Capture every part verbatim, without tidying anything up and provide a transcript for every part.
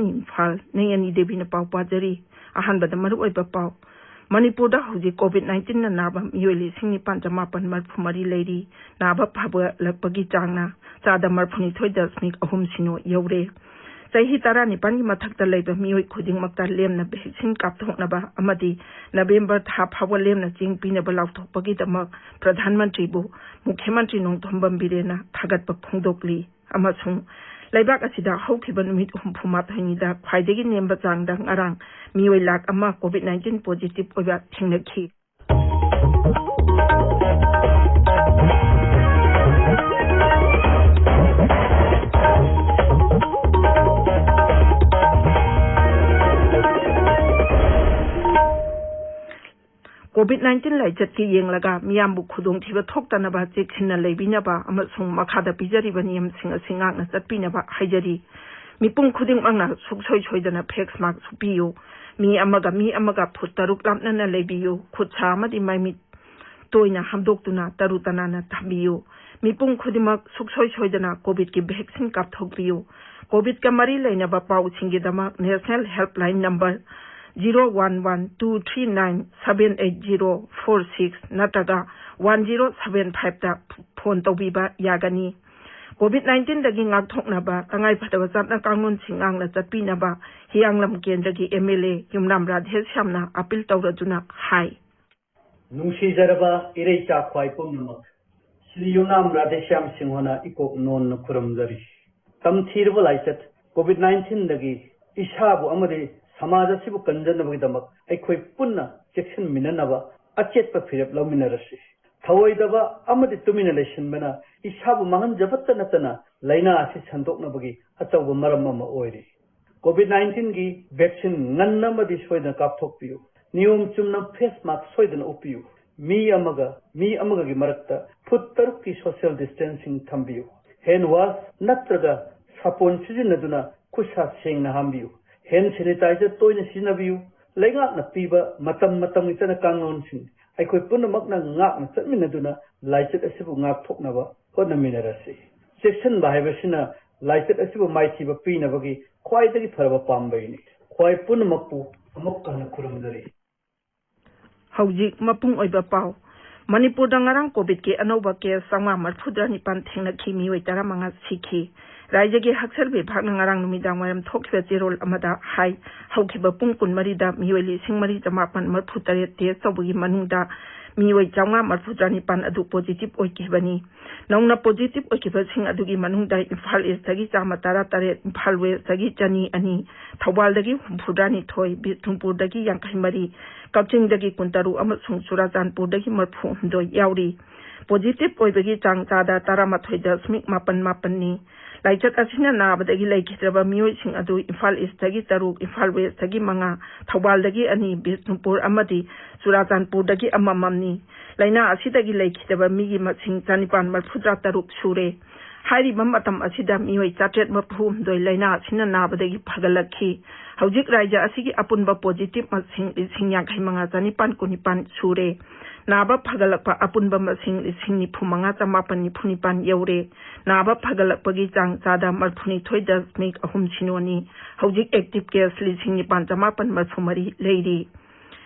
ꯏꯝꯐꯥꯜ, ꯅꯦꯉꯦꯅꯤ ꯗꯦꯕꯤꯅ ꯄꯥꯎ ꯄꯥꯖꯔꯤ꯫ ꯑꯍꯥꯟꯕꯗ ꯃꯔꯨꯑꯣꯏꯕ ꯄꯥꯎ꯫ ꯃꯅꯤꯄꯨꯔꯗ ꯍꯧꯖꯤꯛ COVID nineteen ꯅ ꯅꯥꯕ ꯃꯤꯑꯣꯏ ꯂꯤꯁꯤꯡ ꯅꯤꯄꯥꯟ ꯆꯃꯥꯄꯟ ꯃꯔꯤꯐꯨ ꯃꯔꯤ ꯂꯩꯔꯤ꯫ ꯅꯥꯕ ꯐꯕꯂꯛꯄꯒꯤ ꯆꯥꯡꯅ ꯆꯥꯗ ꯃꯔꯤꯐꯨꯅꯤꯊꯣꯏ ꯗꯁꯃꯤꯛ ꯑꯍꯨꯝ ꯁꯤꯅꯣ ꯌꯧꯔꯦ꯫ ꯆꯍꯤ ꯇꯔꯥꯅꯤꯄꯥꯟꯒꯤ ꯃꯊꯛꯇ ꯂꯩꯕ ꯃꯤꯑꯣꯏ ꯈꯨꯗꯤꯡꯃꯛꯇ ꯂꯦꯝꯅ vaccine ꯀꯥꯞꯊꯣꯛꯅꯕ ꯑꯃꯗꯤ ꯅꯕꯦꯝꯕꯔ ꯊꯥ ꯐꯥꯎꯕ ꯂꯦꯝꯅ ꯆꯦꯡ ꯄꯤꯅꯕ ꯂꯥꯎꯊꯣꯛꯄꯒꯤꯗꯃꯛ ꯄ꯭ꯔꯙꯥꯟ ꯃꯟꯇ꯭ꯔꯤꯕꯨ ꯃꯨꯈ꯭ꯌ ꯃꯟꯇ꯭ꯔꯤ ꯅꯣꯡꯊꯣꯝꯕꯝ ꯕꯤꯔꯦꯟꯅ ꯊꯥꯒꯠꯄ ꯐꯣꯡꯗꯣꯛꯂꯤ꯫ ꯑꯃꯁꯨꯡ ꯂꯩꯕꯥꯛ ꯑꯁꯤꯗ ꯍꯧꯈꯤꯕ ꯅꯨꯃꯤꯠ ꯍꯨꯝꯐꯨ ꯃꯥꯊꯣꯏꯅꯤꯗ ꯈ꯭ꯋꯥꯏꯗꯒꯤ ꯅꯦꯝꯕ ꯆꯥꯡꯗ ꯉꯔꯥꯡ ꯃꯤꯑꯣꯏ ꯂꯥꯈ ꯑꯃ COVID nineteen positive ꯑꯣꯏꯕ ꯊꯦꯡꯅꯈꯤ꯫ COVID nineteen ꯂꯥꯏꯆꯠꯀꯤ ꯌꯦꯡꯂꯒ ꯃꯤꯌꯥꯝꯕꯨ ꯈꯨꯗꯣꯡꯊꯤꯕ ꯊꯣꯛꯇꯅꯕ ꯆꯦꯛꯁꯤꯟꯅ ꯂꯩꯕꯤꯅꯕ ꯑꯃꯁꯨꯡ ꯃꯈꯥꯗ ꯄꯤꯖꯔꯤꯕ ꯅꯤꯌꯝꯁꯤꯡ ꯑꯁꯤ ꯉꯥꯛꯅ ꯆꯠꯄꯤꯅꯕ ꯍꯥꯏꯖꯔꯤ꯫ ꯃꯤꯄꯨꯝ ꯈꯨꯗꯤꯡꯃꯛꯅ ꯁꯨꯡꯁꯣꯏ ꯁꯣꯏꯗꯅ face mask ꯎꯞꯄꯤꯌꯨ꯫ ꯃꯤ ꯑꯃꯒ ꯃꯤ ꯑꯃꯒ ꯐꯨꯠ ꯇꯔꯨꯛ ꯂꯥꯞꯅꯅ ꯂꯩꯕꯤꯌꯨ꯫ ꯈꯨꯠ ꯁꯥ ꯑꯃꯗꯤ ꯃꯥꯏꯃꯤꯠ ꯇꯣꯏꯅ ꯍꯥꯝꯗꯣꯛꯇꯨꯅ ꯇꯔꯨ ꯇꯅꯥꯟꯅ ꯊꯝꯕꯤꯌꯨ꯫ ꯃꯤꯄꯨꯝ ꯈꯨꯗꯤꯡꯃꯛ ꯁꯨꯡꯁꯣꯏ ꯁꯣꯏꯗꯅ COVID ꯀꯤ vaccine ꯀꯥꯞꯊꯣꯛꯄꯤꯌꯨ꯫ COVID ꯀ ꯃꯔꯤ ꯂꯩꯅꯕ ꯄꯥꯎꯁꯤꯡꯒꯤꯗꯃꯛ National Helpline number zero one one two three nine seven eight zero four six ꯅꯠꯇ꯭ꯔꯒ one zero seven five ꯇ phone ꯇꯧꯕꯤꯕ ꯌꯥꯒꯅꯤ꯫ COVID nineteen ꯗꯒꯤ ꯉꯥꯛꯊꯣꯛꯅꯕ ꯇꯉꯥꯏꯐꯗꯕ ꯆꯠꯅ ꯀꯥꯡꯂꯣꯟꯁꯤꯡ ꯉꯥꯛꯅ ꯆꯠꯄꯤꯅꯕ ꯍꯤꯌꯥꯡꯂꯝ ꯀꯦꯟꯗ꯭ꯔꯒꯤ MLA ꯌꯨꯝꯅꯥꯝ ꯔꯥꯙꯦꯁ꯭ꯌꯥꯝꯅ appeal ꯇꯧꯔꯗꯨꯅ ꯍꯥꯏ꯫ ꯅꯨꯡꯁꯤꯖꯔꯕ ꯏꯔꯩꯆꯥ ꯈ꯭ꯋꯥꯏ ꯄꯨꯝꯅꯃꯛ, ꯁ꯭ꯔꯤ ꯌꯨꯝꯅꯥꯝ ꯔꯥꯙꯦꯁ꯭ꯌꯥꯝ ꯁꯤꯡꯍꯅ ꯏꯀꯣꯛ ꯅꯣꯟꯅ ꯈꯨꯔꯨꯝꯖꯔꯤ꯫ ꯇꯝꯊꯤꯔꯕ ꯂꯥꯏꯆꯠ COVID nineteen ꯗꯒꯤ ꯏꯁꯥꯕꯨ ꯑꯃꯗꯤ ꯁꯃꯥꯖ ꯑꯁꯤꯕꯨ ꯀꯟꯖꯅꯕꯒꯤꯗꯃꯛ ꯑꯩꯈꯣꯏ ꯄꯨꯟꯅ ꯆꯦꯛꯁꯤꯟꯃꯤꯟꯅꯅꯕ ꯑꯆꯦꯠꯄ ꯐꯤꯔꯦꯞ ꯂꯧꯃꯤꯟꯅꯔꯁꯤ꯫ ꯊꯧꯑꯣꯏꯗꯕ ꯑꯃꯗꯤ ꯇꯨꯃꯤꯟꯅ ꯂꯩꯁꯤꯟꯕꯅ ꯏꯁꯥꯕꯨ ꯃꯥꯡꯍꯟꯖꯕꯇ ꯅꯠꯇꯅ ꯂꯥꯏꯅꯥ ꯑꯁꯤ ꯁꯟꯗꯣꯛꯅꯕꯒꯤ ꯑꯆꯧꯕ ꯃꯔꯝ ꯑꯃ ꯑꯣꯏꯔꯤ꯫ COVID nineteen ꯒꯤ vaccine ꯉꯟꯅ ꯑꯃꯗꯤ ꯁꯣꯏꯗꯅ ꯀꯥꯞꯊꯣꯛꯄꯤꯌꯨ꯫ ꯅꯤꯌꯣꯝ ꯆꯨꯝꯅ face mask ꯁꯣꯏꯗꯅ ꯎꯞꯄꯤꯌꯨ꯫ ꯃꯤ ꯑꯃꯒ ꯃꯤ ꯑꯃꯒꯒꯤ ꯃꯔꯛꯇ ꯐꯨꯠ ꯇꯔꯨꯛꯀꯤ social distancing ꯊꯝꯕꯤꯌꯨ꯫ Hand wash ꯅꯠꯇ꯭ꯔꯒ ꯁꯥꯄꯣꯟ ꯁꯤꯖꯤꯟꯅꯗꯨꯅ ꯈꯨꯠꯁꯥ ꯁꯦꯡꯅ ꯍꯥꯝꯕꯤꯌꯨ꯫ Hand sanitizer ꯇꯣꯏꯅ ꯁꯤꯖꯤꯟꯅꯕꯤꯌꯨ꯫ ꯂꯩꯉꯥꯛꯅ ꯄꯤꯕ ꯃꯇꯝ ꯃꯇꯝꯒꯤ ꯆꯠꯅ ꯀꯥꯡꯂꯣꯟꯁꯤꯡ ꯑꯩꯈꯣꯏ ꯄꯨꯝꯅꯃꯛꯅ ꯉꯥꯛꯅ ꯆꯠꯃꯤꯟꯅꯗꯨꯅ ꯂꯥꯏꯆꯠ ꯑꯁꯤꯕꯨ ꯉꯥꯛꯊꯣꯛꯅꯕ ꯍꯣꯠꯅꯃꯤꯟꯅꯔꯁꯤ꯫ ꯆꯦꯛꯁꯤꯟꯕ ꯍꯥꯏꯕꯁꯤꯅ ꯂꯥꯏꯆꯠ ꯑꯁꯤꯕꯨ ꯃꯥꯏꯊꯤꯕ ꯄꯤꯅꯕꯒꯤ ꯈ꯭ꯋꯥꯏꯗꯒꯤ ꯐꯔꯕ ꯄꯥꯝꯕꯩꯅꯤ꯫ ꯈ꯭ꯋꯥꯏ ꯄꯨꯝꯅꯃꯛꯄꯨ ꯑꯃꯨꯛ ꯍꯟꯅ ꯈꯨꯔꯨꯝꯖꯔꯤ꯫ ꯍꯧꯖꯤꯛ ꯃꯄꯨꯡ ꯑꯣꯏꯕ ꯄꯥꯎ꯫ ꯃꯅꯤꯄꯨꯔꯗ ꯉꯔꯥꯡ ꯀꯣꯚꯤꯗꯀꯤ ꯑꯅꯧꯕ ꯀꯦꯁ ꯆꯥꯝꯃꯉꯥ ꯃꯔꯤꯐꯨꯇꯔꯥ ꯅꯤꯄꯥꯟ ꯊꯦꯡꯅꯈꯤ, ꯃꯤꯑꯣꯏ ꯇꯔꯥꯃꯉꯥ ꯁꯤꯈꯤ꯫ ꯔꯥꯖ꯭ꯌꯒꯤ ꯍꯛꯁꯦꯜ ꯕꯤꯚꯥꯒꯅ ꯉꯔꯥꯡ ꯅꯨꯃꯤꯗꯥꯡ ꯋꯥꯏꯔꯝ ꯊꯣꯛꯈꯤꯕ ꯆꯦꯔꯣꯜ ꯑꯃꯗ ꯍꯥꯏ, ꯍꯧꯈꯤꯕ ꯄꯨꯡ ꯀꯨꯟꯃꯔꯤꯗ ꯃꯤꯑꯣꯏ ꯂꯤꯁꯤꯡ ꯃꯔꯤ ꯆꯥꯃꯥꯄꯟ ꯃꯔꯤꯐꯨꯇꯔꯦꯠ ꯇꯦꯁ ꯇꯧꯕꯒꯤ ꯃꯅꯨꯡꯗ ꯃꯤꯑꯣꯏ ꯆꯥꯝꯃꯉꯥ ꯃꯔꯤꯐꯨꯇꯔꯥ ꯅꯤꯄꯥꯟ ꯑꯗꯨ ꯄꯣꯖꯤꯇꯤꯚ ꯑꯣꯏꯈꯤꯕꯅꯤ꯫ ꯅꯧꯅ ꯄꯣꯖꯤꯇꯤꯚ ꯑꯣꯏꯈꯤꯕꯁꯤꯡ ꯑꯗꯨꯒꯤ ꯃꯅꯨꯡꯗ ꯏꯝꯐꯥꯜ ꯏꯁꯇꯒꯤ ꯆꯥꯝꯃ ꯇꯔꯥꯇꯔꯦꯠ, ꯏꯝꯐꯥꯜ ꯋꯦꯁꯇꯒꯤ ꯆꯅꯤ ꯑꯅꯤ, ꯊꯧꯕꯥꯜꯗꯒꯤ ꯍꯨꯝꯐꯨꯇꯔꯥꯅꯤꯊꯣꯏ, ꯕꯤꯁꯅꯨꯄꯨꯔꯗꯒꯤ ꯌꯥꯡꯈꯩꯃꯔꯤ, ꯀꯛꯆꯤꯡꯗꯒꯤ ꯀꯨꯟꯇꯔꯨꯛ ꯑꯃꯁꯨꯡ ꯆꯨꯔꯥꯆꯥꯟꯄꯨꯔꯗꯒꯤ ꯃꯔꯤꯐꯨꯍꯨꯝꯗꯣꯏ ꯌꯥꯎꯔꯤ꯫ ꯄꯣꯖꯤꯇꯤꯚ ꯑꯣꯏꯕꯒꯤ ꯆꯥꯡ ꯆꯥꯗ ꯇꯔꯥꯃꯥꯊꯣꯏ ꯗꯁꯃꯤꯛ ꯃꯥꯄꯟ ꯃꯥꯄꯟꯅꯤ꯫ ꯂꯥꯏꯆꯠ ꯑꯁꯤꯅ ꯅꯥꯕꯗꯒꯤ ꯂꯩꯈꯤꯗ꯭ꯔꯕ ꯃꯤꯑꯣꯏꯁꯤꯡ ꯑꯗꯨ ꯏꯝꯐꯥꯜ ꯏꯁꯇꯒꯤ ꯇꯔꯨꯛ, ꯏꯝꯐꯥꯜ ꯋꯦꯁꯇꯒꯤ ꯃꯉꯥ, ꯊꯧꯕꯥꯜꯗꯒꯤ ꯑꯅꯤ, ꯕꯤꯁꯅꯨꯄꯨꯔ ꯑꯃꯗꯤ ꯆꯨꯔꯥꯆꯥꯟꯄꯨꯔꯗꯒꯤ ꯑꯃꯃꯝꯅꯤ꯫ ꯂꯥꯏꯅꯥ ꯑꯁꯤꯗꯒꯤ ꯂꯩꯈꯤꯗꯕ ꯃꯤꯒꯤ ꯃꯁꯤꯡ ꯆꯥꯅꯤꯄꯥꯟ ꯃꯔꯤꯐꯨꯇꯔꯥ ꯇꯔꯨꯛ ꯁꯨꯔꯦ꯫ ꯍꯥꯏꯔꯤꯕ ꯃꯇꯝ ꯑꯁꯤꯗ ꯃꯤꯑꯣꯏ ꯆꯥꯇ꯭ꯔꯦꯠ ꯃꯔꯤꯐꯨꯍꯨꯝꯗꯣꯏ ꯂꯥꯏꯅꯥ ꯑꯁꯤꯅ ꯅꯥꯕꯗꯒꯤ ꯐꯒꯠꯂꯛꯈꯤ꯫ ꯍꯧꯖꯤꯛ ꯔꯥꯖ꯭ꯌ ꯑꯁꯤꯒꯤ ꯑꯄꯨꯟꯕ ꯄꯣꯖꯤꯇꯤꯚ ꯃꯁꯤꯡ ꯂꯤꯁꯤꯡ ꯌꯥꯡꯈꯩ ꯃꯉꯥ ꯆꯥꯅꯤꯄꯥꯟ ꯀꯨꯟꯅꯤꯄꯥꯟ ꯁꯨꯔꯦ꯫ ꯅꯥꯕ ꯐꯒꯠꯂꯛꯄ ꯑꯄꯨꯟꯕ ꯃꯁꯤꯡ ꯂꯤꯁꯤꯡ ꯅꯤꯐꯨ ꯃꯉꯥ ꯆꯥꯃꯥꯄꯟ ꯅꯤꯐꯨ ꯅꯤꯄꯥꯟ ꯌꯧꯔꯦ꯫ ꯅꯥꯕ ꯐꯒꯠꯂꯛꯄꯒꯤ ꯆꯥꯡ ꯆꯥꯗ ꯃꯔꯤꯐꯨꯅꯤꯊꯣꯏ ꯗꯁꯃꯤꯛ ꯑꯍꯨꯝ ꯁꯤꯅꯣꯅꯤ꯫ ꯍꯧꯖꯤꯛ ꯑꯦꯛꯇꯤꯚ ꯀꯦꯁ ꯂꯤꯁꯤꯡ ꯅꯤꯄꯥꯟ ꯆꯥꯃꯥꯄꯟ ꯃꯔꯤꯐꯨ ꯃꯔꯤ ꯂꯩꯔꯤ꯫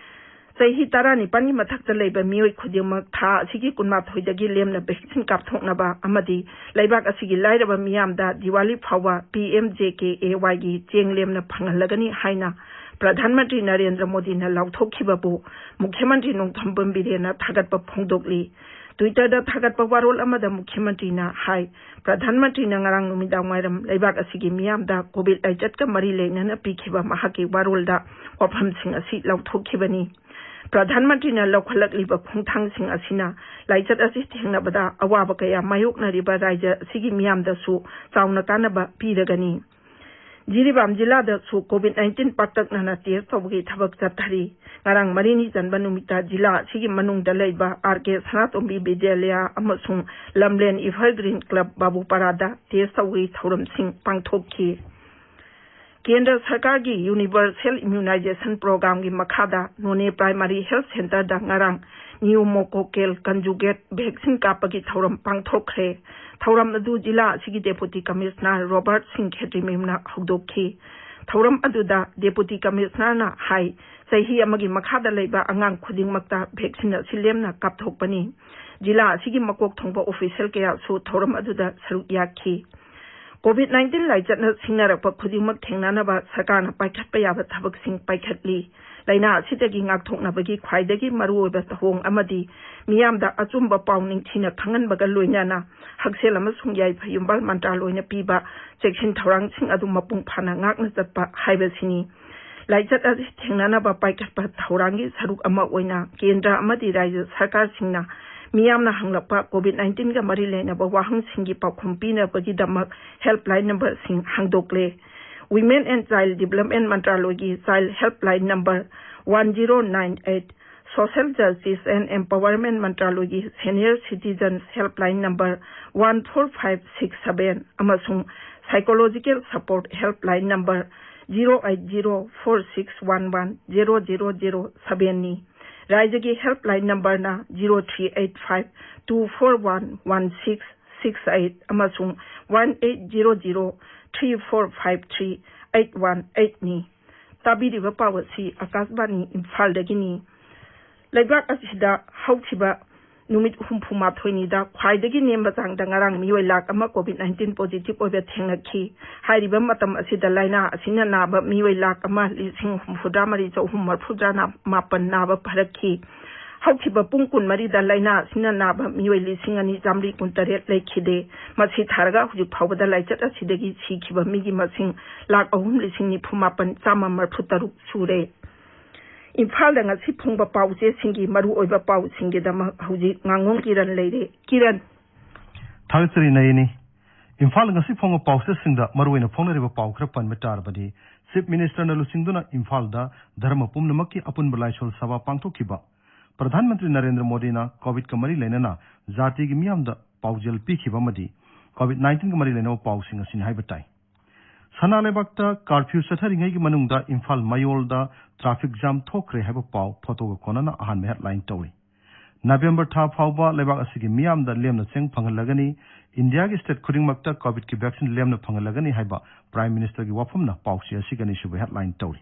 ꯆꯍꯤ ꯇꯔꯥꯅꯤꯄꯥꯟꯒꯤ ꯃꯊꯛꯇ ꯂꯩꯕ ꯃꯤꯑꯣꯏ ꯈꯨꯗꯤꯡꯃꯛ ꯊꯥ ꯑꯁꯤꯒꯤ ꯀꯨꯟꯃꯥꯊꯣꯏꯗꯒꯤ ꯂꯦꯝꯅ ꯚꯦꯛꯁꯤꯟ ꯀꯥꯞꯊꯣꯛꯅꯕ ꯑꯃꯗꯤ ꯂꯩꯕꯥꯛ ꯑꯁꯤꯒꯤ ꯂꯥꯏꯔꯕ ꯃꯤꯌꯥꯝꯗ ꯗꯤꯋꯥꯂꯤ ꯐꯥꯎꯕ P M J K A ꯋꯥꯏꯒꯤ ꯆꯦꯡ ꯂꯦꯝꯅ ꯐꯪꯍꯜꯂꯒꯅꯤ ꯍꯥꯏꯅ ꯄ꯭ꯔꯙꯥꯟ ꯃꯟꯇ꯭ꯔꯤ ꯅꯔꯦꯟꯗ꯭ꯔ ꯃꯣꯗꯤꯅ ꯂꯥꯎꯊꯣꯛꯈꯤꯕꯕꯨ ꯃꯨꯈ꯭ꯌ ꯃꯟꯇ꯭ꯔꯤ ꯅꯣꯡꯊꯣꯝꯕꯝ ꯕꯤꯔꯦꯟꯅ ꯊꯥꯒꯠꯄ ꯐꯣꯡꯗꯣꯛꯂꯤ꯫ ꯇ꯭ꯋꯤꯇꯔꯗ ꯊꯥꯒꯠꯄ ꯋꯥꯔꯣꯜ ꯑꯃꯗ ꯃꯨꯈ꯭ꯌ ꯃꯟꯇ꯭ꯔꯤꯅ ꯍꯥꯏ, ꯄ꯭ꯔꯙꯥꯟ ꯃꯟꯇ꯭ꯔꯤꯅ ꯉꯔꯥꯡ ꯅꯨꯃꯤꯗꯥꯡ ꯋꯥꯏꯔꯝ ꯂꯩꯕꯥꯛ ꯑꯁꯤꯒꯤ ꯃꯤꯌꯥꯝꯗ ꯀꯣꯚꯤꯗ ꯂꯥꯏꯆꯠꯀ ꯃꯔꯤ ꯂꯩꯅꯅ ꯄꯤꯈꯤꯕ ꯃꯍꯥꯛꯀꯤ ꯋꯥꯔꯣꯜꯗ ꯋꯥꯐꯝꯁꯤꯡ ꯑꯁꯤ ꯂꯥꯎꯊꯣꯛꯈꯤꯕꯅꯤ꯫ ꯄ꯭ꯔꯙꯥꯟ ꯃꯟꯇ꯭ꯔꯤꯅ ꯂꯧꯈꯠꯂꯛꯂꯤꯕ ꯈꯣꯡꯊꯥꯡꯁꯤꯡ ꯑꯁꯤꯅ ꯂꯥꯏꯆꯠ ꯑꯁꯤ ꯊꯦꯡꯅꯕꯗ ꯑꯋꯥꯕ ꯀꯌꯥ ꯃꯥꯌꯣꯛꯅꯔꯤꯕ ꯔꯥꯖ꯭ꯌ ꯑꯁꯤꯒꯤ ꯃꯤꯌꯥꯝꯗꯁꯨ ꯆꯥꯎꯅ ꯀꯥꯟꯅꯕ ꯄꯤꯔꯒꯅꯤ꯫ ꯖꯤꯔꯤꯕꯥꯝ ꯖꯤꯂꯥꯗꯁꯨ ꯀꯣꯚꯤꯗ ꯅꯥꯏꯟꯇꯤꯟ ꯄꯥꯛꯇꯛꯅꯅ ꯇꯦꯁ ꯇꯧꯕꯒꯤ ꯊꯕꯛ ꯆꯠꯊꯔꯤ꯫ ꯉꯔꯥꯡ ꯃꯔꯤꯅꯤ ꯆꯟꯕ ꯅꯨꯃꯤꯠꯇ ꯖꯤꯂꯥ ꯑꯁꯤꯒꯤ ꯃꯅꯨꯡꯗ ꯂꯩꯕ ꯑꯥꯔ ꯀꯦ ꯁꯅꯥꯇꯣꯝꯕꯤ ꯕꯤꯗ꯭ꯌꯥꯂꯌꯥ ꯑꯃꯁꯨꯡ ꯂꯝꯂꯦꯟ ꯏꯚꯔꯒ꯭ꯔꯤꯟ ꯀ꯭ꯂꯕ ꯕꯥꯕꯨꯄꯥꯔꯥꯗ ꯇꯦꯁ ꯇꯧꯕꯒꯤ ꯊꯧꯔꯝꯁꯤꯡ ꯄꯥꯡꯊꯣꯛꯈꯤ꯫ ꯀꯦꯟꯗ꯭ꯔ ꯁꯔꯀꯥꯔꯒꯤ ꯌꯨꯅꯤꯚꯔꯁꯦꯜ ꯏꯝꯃ꯭ꯌꯨꯅꯥꯏꯖꯦꯁꯟ ꯄ꯭ꯔꯣꯒ꯭ꯔꯥꯝꯒꯤ ꯃꯈꯥꯗ ꯅꯣꯅꯦ ꯄ꯭ꯔꯥꯏꯃꯥꯔꯤ ꯍꯦꯜꯊ ꯁꯦꯟꯇꯔꯗ ꯉꯔꯥꯡ Pneumococcal Conjugate Vaccine ꯀꯥꯞꯄꯒꯤ ꯊꯧꯔꯝ ꯄꯥꯡꯊꯣꯛꯈ꯭ꯔꯦ꯫ ꯊꯧꯔꯝ ꯑꯗꯨ ꯖꯤꯂꯥ ꯑꯁꯤꯒꯤ Deputy Commissioner ꯔꯣꯕꯔꯠ ꯁꯤꯡ ꯈꯦꯇ꯭ꯔꯤꯃꯌꯨꯝꯅ ꯍꯧꯗꯣꯛꯈꯤ꯫ ꯊꯧꯔꯝ ꯑꯗꯨꯗ Deputy Commissionerꯅ ꯍꯥꯏ, ꯆꯍꯤ ꯑꯃꯒꯤ ꯃꯈꯥꯗ ꯂꯩꯕ ꯑꯉꯥꯡ ꯈꯨꯗꯤꯡꯃꯛꯇ vaccine ꯑꯁꯤ ꯂꯦꯝꯅ ꯀꯥꯞꯊꯣꯛꯄꯅꯤ꯫ ꯖꯤꯂꯥ ꯑꯁꯤꯒꯤ ꯃꯀꯣꯛ ꯊꯣꯡꯕ official ꯀꯌꯥꯁꯨ ꯊꯧꯔꯝ ꯑꯗꯨꯗ ꯁꯔꯨꯛ ꯌꯥꯈꯤ꯫ COVID nineteen ꯂꯥꯏꯆꯠꯅ ꯁꯤꯡꯅꯔꯛꯄ ꯈꯨꯗꯤꯡꯃꯛ ꯊꯦꯡꯅꯅꯕ ꯁꯔꯀꯥꯔꯅ ꯄꯥꯏꯈꯠꯄ ꯌꯥꯕ ꯊꯕꯛꯁꯤꯡ ꯄꯥꯏꯈꯠꯂꯤ꯫ ꯂꯥꯏꯅꯥ ꯑꯁꯤꯗꯒꯤ ꯉꯥꯛꯊꯣꯛꯅꯕꯒꯤ ꯈ꯭ꯋꯥꯏꯗꯒꯤ ꯃꯔꯨꯑꯣꯏꯕ ꯊꯧꯑꯣꯡ ꯑꯃꯗꯤ ꯃꯤꯌꯥꯝꯗ ꯑꯆꯨꯝꯕ ꯄꯥꯎ ꯅꯤꯡꯊꯤꯅ ꯈꯪꯍꯟꯕꯒ ꯂꯣꯏꯅꯅ ꯍꯛꯁꯦꯜ ꯑꯃꯁꯨꯡ ꯌꯥꯏꯐ ꯌꯨꯝꯕꯥꯜ ꯃꯟꯇ꯭ꯔꯥꯂꯣꯏꯅ ꯄꯤꯕ ꯆꯦꯛꯁꯤꯟ ꯊꯧꯔꯥꯡꯁꯤꯡ ꯑꯗꯨ ꯃꯄꯨꯡ ꯐꯥꯅ ꯉꯥꯛꯅ ꯆꯠꯄ ꯍꯥꯏꯕꯁꯤꯅꯤ꯫ ꯂꯥꯏꯆꯠ ꯑꯁꯤ ꯊꯦꯡꯅꯅꯕ ꯄꯥꯏꯈꯠꯄ ꯊꯧꯔꯥꯡꯒꯤ ꯁꯔꯨꯛ ꯑꯃ ꯑꯣꯏꯅ ꯀꯦꯟꯗ꯭ꯔ ꯑꯃꯗꯤ ꯔꯥꯖ꯭ꯌ ꯁꯔꯀꯥꯔꯁꯤꯡꯅ ꯃꯤꯌꯥꯝꯅ ꯍꯪꯂꯛꯄ COVID nineteenꯒ ꯃꯔꯤ ꯂꯩꯅꯕ ꯋꯥꯍꯪꯁꯤꯡꯒꯤ ꯄꯥꯎꯈꯨꯝ ꯄꯤꯅꯕꯒꯤꯗꯃꯛ helpline numberꯁꯤꯡ ꯍꯥꯡꯗꯣꯛꯂꯦ꯫ Women and Child Development ꯃꯟꯇ꯭ꯔꯥꯂꯣꯏꯒꯤ Child Helpline Number one zero nine eight, Social Justice and Empowerment ꯃꯟꯇ꯭ꯔꯥꯂꯣꯏꯒꯤ Senior Citizens Helpline Number one four five six seven ꯑꯃꯁꯨꯡ Psychological Support Helpline Number zero eight zero four six one one zero zero zero sevenꯅꯤ꯫ ꯔꯥꯏꯖ꯭ꯌꯒꯤ helpline numberꯅ zero three eight five two four one one six six eight ꯑꯃꯁꯨꯡ one eight zero zero three four five three eight one eightꯅꯤ꯫ ꯇꯥꯕꯤꯔꯤꯕ ꯄꯥꯎ ꯑꯁꯤ ꯑꯀꯥꯁꯕꯥꯅꯤ ꯏꯝꯐꯥꯜꯗꯒꯤꯅꯤ꯫ ꯂꯩꯕꯥꯛ ꯑꯁꯤꯗ ꯍꯧꯈꯤꯕ ꯅꯨꯃꯤꯠ ꯍꯨꯝꯐꯨ ꯃꯥꯊꯣꯏꯅꯤꯗ ꯈ꯭ꯋꯥꯏꯗꯒꯤ ꯅꯦꯝꯕ ꯆꯥꯡꯗ ꯉꯔꯥꯡ ꯃꯤꯑꯣꯏ ꯂꯥꯈ ꯑꯃ COVID nineteen positive ꯑꯣꯏꯕ ꯊꯦꯡꯅꯈꯤ꯫ ꯍꯥꯏꯔꯤꯕ ꯃꯇꯝ ꯑꯁꯤꯗ ꯂꯥꯏꯅꯥ ꯑꯁꯤꯅ ꯅꯥꯕ ꯃꯤꯑꯣꯏ ꯂꯥꯈ ꯑꯃ ꯂꯤꯁꯤꯡ ꯍꯨꯝꯐꯨꯇꯔꯥ ꯃꯔꯤ ꯆꯍꯨꯝ ꯃꯔꯤꯐꯨꯇꯔꯥ ꯃꯥꯄꯟ ꯅꯥꯕ ꯐꯔꯛꯈꯤ꯫ ꯍꯧꯈꯤꯕ ꯄꯨꯡ ꯀꯨꯟꯃꯔꯤꯗ ꯂꯥꯏꯅꯥ ꯑꯁꯤꯅ ꯅꯥꯕ ꯃꯤꯑꯣꯏ ꯂꯤꯁꯤꯡ ꯑꯅꯤ ꯆꯥꯃꯔꯤ ꯀꯨꯟꯇꯔꯦꯠ ꯂꯩꯈꯤꯗꯦ꯫ ꯃꯁꯤ ꯊꯥꯔꯒ ꯍꯧꯖꯤꯛ ꯐꯥꯎꯕꯗ ꯂꯥꯏꯆꯠ ꯑꯁꯤꯗꯒꯤ ꯁꯤꯈꯤꯕ ꯃꯤꯒꯤ ꯃꯁꯤꯡ ꯂꯥꯈ ꯑꯍꯨꯝ ꯂꯤꯁꯤꯡ ꯅꯤꯐꯨ ꯃꯥꯄꯟ ꯆꯥꯝꯃ ꯃꯔꯤꯐꯨ ꯇꯔꯨꯛ ꯁꯨꯔꯦ꯫ ꯏꯝꯐꯥꯜꯗ ꯉꯁꯤ ꯐꯣꯡꯕ ꯄꯥꯎꯆꯦꯁꯤꯡꯒꯤ ꯃꯔꯨꯑꯣꯏꯕ ꯄꯥꯎꯁꯤꯡꯒꯤꯗꯃꯛ ꯍꯧꯖꯤꯛ ꯉꯥꯉꯣꯝ ꯀꯤꯔꯟ ꯂꯩꯔꯦ꯫ ꯀꯤꯔꯟ꯫ ꯊꯥꯒꯠꯆꯔꯤ ꯅꯌꯅꯤ꯫ ꯏꯝꯐꯥꯜ ꯉꯁꯤ ꯐꯣꯡꯕ ꯄꯥꯎꯆꯦꯁꯤꯡꯗ ꯃꯔꯨꯑꯣꯏꯅ ꯐꯣꯡꯅꯔꯤꯕ ꯄꯥꯎ ꯈꯔ ꯄꯟꯕ ꯇꯥꯔꯕꯗꯤ, Chief Ministerꯅ ꯂꯨꯆꯤꯡꯗꯨꯅ ꯏꯝꯐꯥꯜꯗ ꯙꯔꯃ ꯄꯨꯝꯅꯃꯛꯀꯤ ꯑꯄꯨꯟꯕ ꯂꯥꯏꯁꯣꯜ ꯁꯚꯥ ꯄꯥꯡꯊꯣꯛꯈꯤꯕ, ꯄ꯭ꯔꯙꯥꯟ ꯃꯟꯇ꯭ꯔꯤ ꯅꯔꯦꯟꯗ꯭ꯔ ꯃꯣꯗꯤꯅ COVIDꯀ ꯃꯔꯤ ꯂꯩꯅꯅ ꯖꯥꯇꯤꯒꯤ ꯃꯤꯌꯥꯝꯗ ꯄꯥꯎꯖꯦꯜ ꯄꯤꯈꯤꯕ ꯑꯃꯗꯤ COVID nineteenꯒ ꯃꯔꯤ ꯂꯩꯅꯕ ꯄꯥꯎꯁꯤꯡ ꯑꯁꯤꯅꯤ ꯍꯥꯏꯕ ꯇꯥꯏ꯫ ꯁꯅꯥ ꯂꯩꯕꯥꯛꯇ curfew ꯆꯠꯊꯔꯤꯉꯩꯒꯤ ꯃꯅꯨꯡꯗ ꯏꯝꯐꯥꯜ ꯃꯌꯣꯜꯗ traffic jam ꯊꯣꯛꯈ꯭ꯔꯦ ꯍꯥꯏꯕ ꯄꯥꯎ ꯐꯣꯇꯣꯒ ꯀꯣꯟꯅꯅ ꯑꯍꯥꯟꯕ headline ꯇꯧꯔꯤ꯫ ꯅꯕꯦꯝꯕꯔ ꯊꯥ ꯐꯥꯎꯕ ꯂꯩꯕꯥꯛ ꯑꯁꯤꯒꯤ ꯃꯤꯌꯥꯝꯗ ꯂꯦꯝꯅ ꯆꯦꯡ ꯐꯪꯍꯜꯂꯒꯅꯤ꯫ ꯏꯟꯗꯤꯌꯥꯒꯤ state ꯈꯨꯗꯤꯡꯃꯛꯇ COVID-ꯀꯤ vaccine ꯂꯦꯝꯅ ꯐꯪꯍꯜꯂꯒꯅꯤ ꯍꯥꯏꯕ Prime Ministerꯒꯤ ꯋꯥꯐꯝꯅ ꯄꯥꯎꯆꯦ ꯑꯁꯤꯒꯤ ꯑꯅꯤꯁꯨꯕ headline ꯇꯧꯔꯤ꯫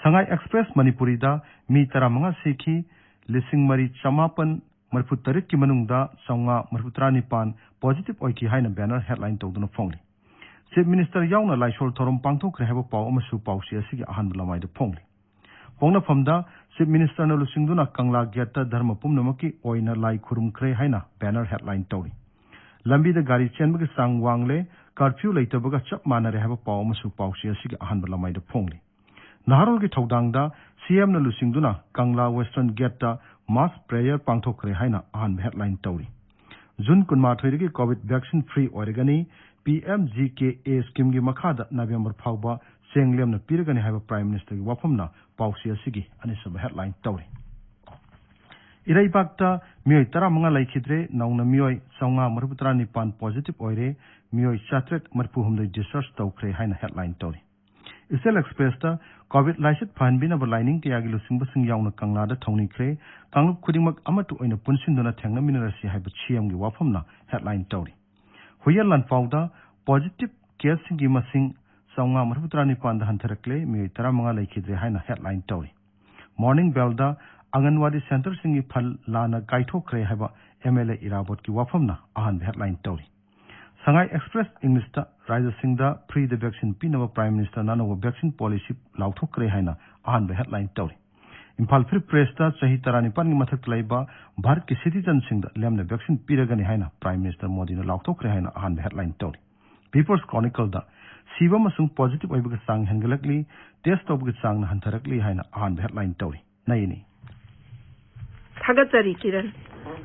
ꯁꯉꯥꯏ Express ꯃꯅꯤꯄꯨꯔꯤꯗ ꯃꯤ ꯇꯔꯥꯃꯉꯥ ꯁꯤꯈꯤ, ꯂꯤꯁꯤꯡ ꯃꯔꯤ ꯆꯃꯥꯄꯟ ꯃꯔꯤꯐꯨ ꯇꯔꯦꯠꯀꯤ ꯃꯅꯨꯡꯗ ꯆꯥꯝꯃꯉꯥ ꯃꯔꯤꯐꯨ ꯇꯔꯥꯅꯤꯄꯥꯟ positive ꯑꯣꯏꯈꯤ ꯍꯥꯏꯅ banner headline ꯇꯧꯗꯨꯅ ꯐꯣꯡꯂꯤ꯫ Chief Minister ꯌꯥꯎꯅ ꯂꯥꯏꯁꯣꯜ ꯊꯧꯔꯝ ꯄꯥꯡꯊꯣꯛꯈ꯭ꯔꯦ ꯍꯥꯏꯕ ꯄꯥꯎ ꯑꯃꯁꯨ ꯄꯥꯎꯆꯦ ꯑꯁꯤꯒꯤ ꯑꯍꯥꯟꯕ ꯂꯃꯥꯏꯗ ꯐꯣꯡꯂꯤ꯫ ꯄꯣꯛꯅꯐꯝꯗ Chief Ministerꯅ ꯂꯨꯆꯤꯡꯗꯨꯅ ꯀꯪꯂꯥ gateꯇ ꯙꯔꯃ ꯄꯨꯝꯅꯃꯛꯀꯤ ꯑꯣꯏꯅ ꯂꯥꯏ ꯈꯨꯔꯨꯝꯈ꯭ꯔꯦ ꯍꯥꯏꯅ banner headline ꯇꯧꯔꯤ꯫ ꯂꯝꯕꯤꯗ ꯒꯥꯔꯤ ꯆꯦꯟꯕꯒꯤ ꯆꯥꯡ ꯋꯥꯡꯂꯦ, curfew ꯂꯩꯇꯕꯒ ꯆꯞ ꯃꯥꯟꯅꯔꯦ ꯍꯥꯏꯕ ꯄꯥꯎ ꯑꯃꯁꯨ ꯄꯥꯎꯆꯦ ꯑꯁꯤꯒꯤ ꯑꯍꯥꯟꯕ ꯂꯃꯥꯏꯗ ꯐꯣꯡꯂꯤ꯫ ꯅꯍꯥꯔꯣꯜꯒꯤ ꯊꯧꯗꯥꯡꯗ CMꯅ ꯂꯨꯆꯤꯡꯗꯨꯅ ꯀꯪꯂꯥ Western gateꯇ mass prayer ꯄꯥꯡꯊꯣꯛꯈ꯭ꯔꯦ ꯍꯥꯏꯅ ꯑꯍꯥꯟꯕ headline ꯇꯧꯔꯤ꯫ ꯖꯨꯟ ꯀꯨꯟꯃꯥꯊꯣꯏꯗꯒꯤ COVID vaccine free ꯑꯣꯏꯔꯒꯅꯤ꯫ PMGKA schemeꯒꯤ ꯃꯈꯥꯗ ꯅꯕꯦꯝꯕꯔ ꯐꯥꯎꯕ ꯆꯦꯡ ꯂꯦꯝꯅ ꯄꯤꯔꯒꯅꯤ ꯍꯥꯏꯕ Prime Ministerꯒꯤ ꯋꯥꯐꯝꯅ ꯄꯥꯎꯆꯦ ꯑꯁꯤꯒꯤ ꯑꯅꯤꯁꯨꯕ headline ꯇꯧꯔꯤ꯫ ꯏꯔꯩꯕꯥꯛꯇ ꯃꯤꯑꯣꯏ ꯇꯔꯥꯃꯉꯥ ꯂꯩꯈꯤꯗ꯭ꯔꯦ, ꯅꯧꯅ ꯃꯤꯑꯣꯏ ꯆꯥꯝꯃꯉꯥ ꯃꯔꯤꯐꯨ ꯇꯔꯥꯅꯤꯄꯥꯟ positive ꯑꯣꯏꯔꯦ, ꯃꯤꯑꯣꯏ ꯆꯥꯇ꯭ꯔꯦꯠ ꯃꯔꯤꯐꯨ ꯍꯨꯝꯗꯣꯏ discharge ꯇꯧꯈ꯭ꯔꯦ ꯍꯥꯏꯅ headline ꯇꯧꯔꯤ꯫ East Expressꯇ COVID ꯂꯥꯏꯆꯠ ꯐꯍꯟꯕꯤꯅꯕ ꯂꯥꯏꯅꯤꯡ ꯀꯌꯥꯒꯤ ꯂꯨꯆꯤꯡꯕꯁꯤꯡ ꯌꯥꯎꯅ ꯀꯪꯂꯥꯗ ꯊꯧꯅꯤꯈ꯭ꯔꯦ, ꯀꯥꯡꯂꯨꯞ ꯈꯨꯗꯤꯡꯃꯛ ꯑꯃꯠꯇ ꯑꯣꯏꯅ ꯄꯨꯟꯁꯤꯟꯗꯨꯅ ꯊꯦꯡꯅꯃꯤꯟꯅꯔꯁꯤ ꯍꯥꯏꯕ CMꯒꯤ ꯋꯥꯐꯝꯅ headline ꯇꯧꯔꯤ꯫ ꯍꯨꯏꯌꯦꯟ ꯂꯥꯟꯐꯥꯎꯗ positive caseꯁꯤꯡꯒꯤ ꯃꯁꯤꯡ ꯆꯥꯝꯃꯉꯥ ꯃꯔꯤꯐꯨ ꯇꯔꯥꯅꯤꯄꯥꯟꯗ ꯍꯟꯊꯔꯛꯂꯦ, ꯃꯤꯑꯣꯏ ꯇꯔꯥꯃꯉꯥ ꯂꯩꯈꯤꯗ꯭ꯔꯦ ꯍꯥꯏꯅ headline ꯇꯧꯔꯤ꯫ Morning Bellꯗ ꯑꯪꯒꯟꯋꯥꯗꯤ centreꯁꯤꯡꯒꯤ ꯐꯜ ꯂꯥꯟꯅ ꯀꯥꯏꯊꯣꯛꯈ꯭ꯔꯦ ꯍꯥꯏꯕ MLA ꯏꯔꯥꯕꯣꯠꯀꯤ ꯋꯥꯐꯝꯅ ꯑꯍꯥꯟꯕ headline ꯇꯧꯔꯤ꯫ ꯁꯉꯥꯏ Express Englishꯇ ꯔꯥꯏꯖꯁꯤꯡꯗ freeꯗ vaccine ꯄꯤꯅꯕ Prime Ministerꯅ ꯑꯅꯧꯕ vaccine policy ꯂꯥꯎꯊꯣꯛꯈ꯭ꯔꯦ ꯍꯥꯏꯅ ꯑꯍꯥꯟꯕ headline ꯇꯧꯔꯤ꯫ ꯏꯝꯐꯥꯜ Free Pressꯇ ꯆꯍꯤ ꯇꯔꯥꯅꯤꯄꯥꯟꯒꯤ ꯃꯊꯛꯇ ꯂꯩꯕ ꯚꯥꯔꯠꯀꯤ citizenꯁꯤꯡꯗ ꯂꯦꯝꯅ vaccine ꯄꯤꯔꯒꯅꯤ ꯍꯥꯏꯅ Prime Minister ꯃꯣꯗꯤꯅ ꯂꯥꯎꯊꯣꯛꯈ꯭ꯔꯦ ꯍꯥꯏꯅ ꯑꯍꯥꯟꯕ headline ꯇꯧꯔꯤ꯫ People's Chronicleꯗ ꯁꯤꯕ ꯑꯃꯁꯨꯡ positive ꯑꯣꯏꯕꯒꯤ ꯆꯥꯡ ꯍꯦꯟꯒꯠꯂꯛꯂꯤ, test ꯇꯧꯕꯒꯤ ꯆꯥꯡꯅ ꯍꯟꯊꯔꯛꯂꯤ ꯍꯥꯏꯅ ꯑꯍꯥꯟꯕ headline ꯇꯧꯔꯤ꯫ ꯅꯩꯅꯤ꯫ ꯊꯥꯒꯠꯆꯔꯤ ꯀꯤꯔꯟ꯫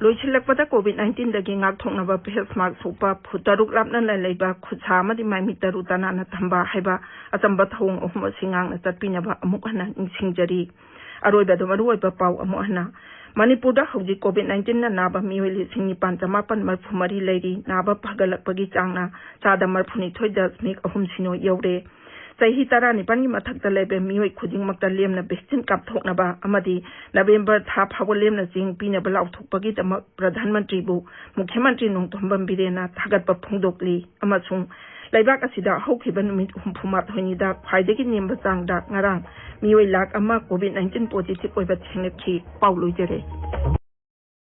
ꯂꯣꯏꯁꯤꯜꯂꯛꯄꯗ COVID nineteenꯗꯒꯤ ꯉꯥꯛꯊꯣꯛꯅꯕ face mask ꯎꯞꯄ, ꯐꯨꯠ ꯇꯔꯨꯛ ꯂꯥꯞꯅꯅ ꯂꯩꯕ, ꯈꯨꯠ ꯁꯥ ꯑꯃꯗꯤ ꯃꯥꯏꯃꯤꯠ ꯇꯔꯨ ꯇꯅꯥꯟꯅ ꯊꯝꯕ ꯍꯥꯏꯕ ꯑꯆꯝꯕ ꯊꯧꯑꯣꯡ ꯑꯍꯨꯝ ꯑꯁꯤ ꯉꯥꯛꯅ ꯆꯠꯄꯤꯅꯕ ꯑꯃꯨꯛ ꯍꯟꯅ ꯅꯤꯡꯁꯤꯡꯖꯔꯤ꯫ ꯑꯔꯣꯏꯕꯗ ꯃꯔꯨꯑꯣꯏꯕ ꯄꯥꯎ ꯑꯃꯨꯛ ꯍꯟꯅ꯫ ꯃꯅꯤꯄꯨꯔꯗ ꯍꯧꯖꯤꯛ COVID nineteenꯅ ꯅꯥꯕ ꯃꯤꯑꯣꯏ ꯂꯤꯁꯤꯡ ꯅꯤꯄꯥꯟ ꯆꯃꯥꯄꯟ ꯃꯔꯤꯐꯨ ꯃꯔꯤ ꯂꯩꯔꯤ꯫ ꯅꯥꯕ ꯐꯒꯠꯂꯛꯄꯒꯤ ꯆꯥꯡꯅ ꯆꯥꯗ ꯃꯔꯤꯐꯨꯅꯤꯊꯣꯏ ꯗꯁꯃꯤꯛ ꯑꯍꯨꯝ ꯁꯤꯅꯣ ꯌꯧꯔꯦ꯫ ꯆꯍꯤ ꯇꯔꯥꯅꯤꯄꯥꯟꯒꯤ ꯃꯊꯛꯇ ꯂꯩꯕ ꯃꯤꯑꯣꯏ ꯈꯨꯗꯤꯡꯃꯛꯇ ꯂꯦꯝꯅ vaccine ꯀꯥꯞꯊꯣꯛꯅꯕ ꯑꯃꯗꯤ ꯅꯕꯦꯝꯕꯔ ꯊꯥ ꯐꯥꯎꯕ ꯂꯦꯝꯅ ꯆꯦꯡ ꯄꯤꯅꯕ ꯂꯥꯎꯊꯣꯛꯄꯒꯤꯗꯃꯛ ꯄ꯭ꯔꯙꯥꯟ ꯃꯟꯇ꯭ꯔꯤꯕꯨ ꯃꯨꯈ꯭ꯌ ꯃꯟꯇ꯭ꯔꯤ ꯅꯣꯡꯊꯣꯝꯕꯝ ꯕꯤꯔꯦꯟꯅ ꯊꯥꯒꯠꯄ ꯐꯣꯡꯗꯣꯛꯂꯤ ꯑꯃꯁꯨꯡ ꯂꯩꯕꯥꯛ ꯑꯁꯤꯗ ꯍꯧꯈꯤꯕ ꯅꯨꯃꯤꯠ ꯍꯨꯝꯐꯨ ꯃꯥꯊꯣꯏꯅꯤꯗ ꯈ꯭ꯋꯥꯏꯗꯒꯤ ꯅꯦꯝꯕ ꯆꯥꯡꯗ ꯉꯔꯥꯡ ꯃꯤꯑꯣꯏ ꯂꯥꯈ ꯑꯃ COVID nineteen positive ꯑꯣꯏꯕ ꯊꯦꯡꯅꯈꯤ꯫ ꯄꯥꯎ ꯂꯣꯏꯖꯔꯦ꯫